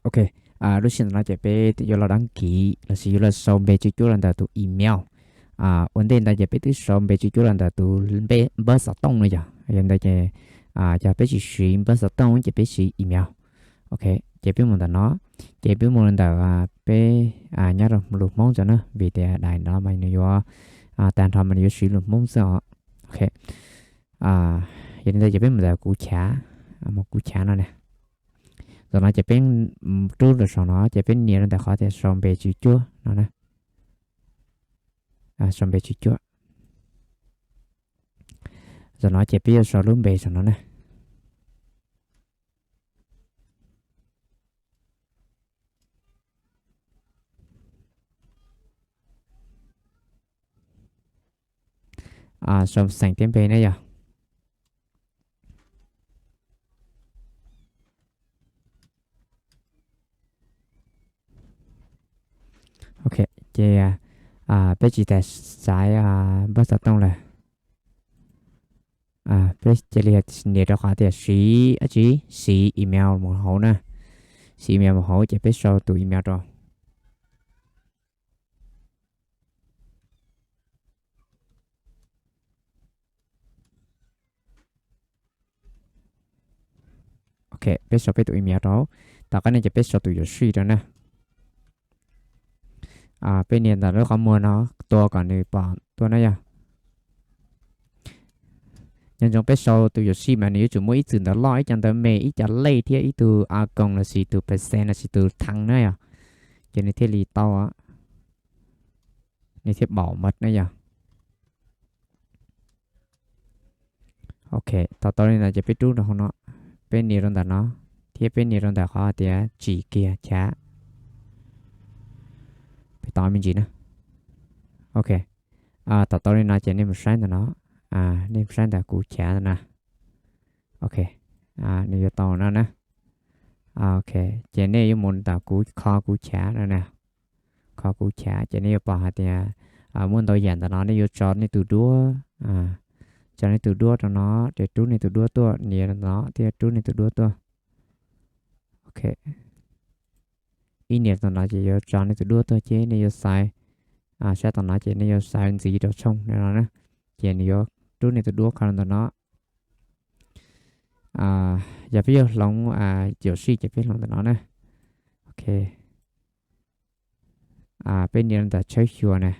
Ok, lub sij hawm no ces peb yuav los đăng ký lossis yuav los sau npe tswv cuab los ntawm tus email. Ua ntej ntawd ces peb twb sau npe tswv cuab los ntawm tus npawb xov tooj no yog, yog ntawd ces yog peb tsis siv npawb xov tooj ces peb siv email. Ok, ces peb mus ntawm no, ces peb mus ntawm peb nyob rau lus Hmoob tso na, vim tias daim no mas nws yuav tag nrho mas nws yuav siv lus Hmoob xwb os. Ok, yog li ntawd ces peb mus ntawm kuv chav, mus kuv chav no na. Tam no ces peb rub rau saum no ces peb nias rau ntawm qhov tias sau npe tswv cuab no na. Sau npe tswv cuab. Tam no ces peb yuav sau lub npe saum no na. Sau xeem thiab npe na yog. Ok, ces peb tsis tas xaiv npawb xov tooj lawm. Peb cia li nias rau qhov tias siv dab tsi, siv email mus hauv na. Siv email mus hauv ces peb sau tus email rau. Ok, peb sau peb tus email rau. Tom qab no ces peb sau tus yuam sij rau na. Peb nias ntawm lub qhov muag no tua kom nws pom tuaj na yog. Nco ntsoov peb sau tus yuam sij mas nws yuav tsum muaj ib txwm ntawv loj, ib co ntawv me, ib co lej thiab ib tug a koos lossis tus percent lossis tus thang na yog, ces nws thiaj li tau, nws thiaj pom maj na yog. Ok, thaum tau li no ces peb rub rau hauv no, peb nias rau ntawm no, thiab peb nias rau ntawm qhov tias tsim kiag chav. Peb tos me ntsis na. Ok, thaum tau li no ces nej mus saib ntawm no, nej mus saib ntawm kuv chav ntawm na. Ok, nws yuav tau no na. Ok, ces nej yuav mus ntawm kuv, kho kuv chav no na. Kho kuv chav ces nej yuav pom hais tias muaj ntau yam ntawm no, nej yuav tso nej tus duab, tso nej tus duab rau no, ces rub nej tus duab tuaj, nias rau no thiab rub nej tus duab tuaj. Ok, ib nias rau no ces yuav tso nej tus duab tuaj ces nej yuav xaiv, sab tom no ces nej yuav xaiv ntxiv rau tshooj no na, ces nws yuav rub nej tus duab kho rau ntawm no. Yog peb yuav hloov yuam sij ces peb hloov ntawm no na. Ok, peb nias ntawm tshawb xyuas na.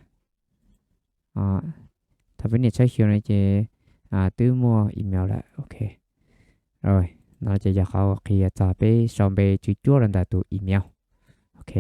Thaum peb nias tshawb xyuas no ces twb muaj email lawm. Ok, no ces yog qhov qhia txog peb sau npe tswv cuab los ntawm tus email. Ok,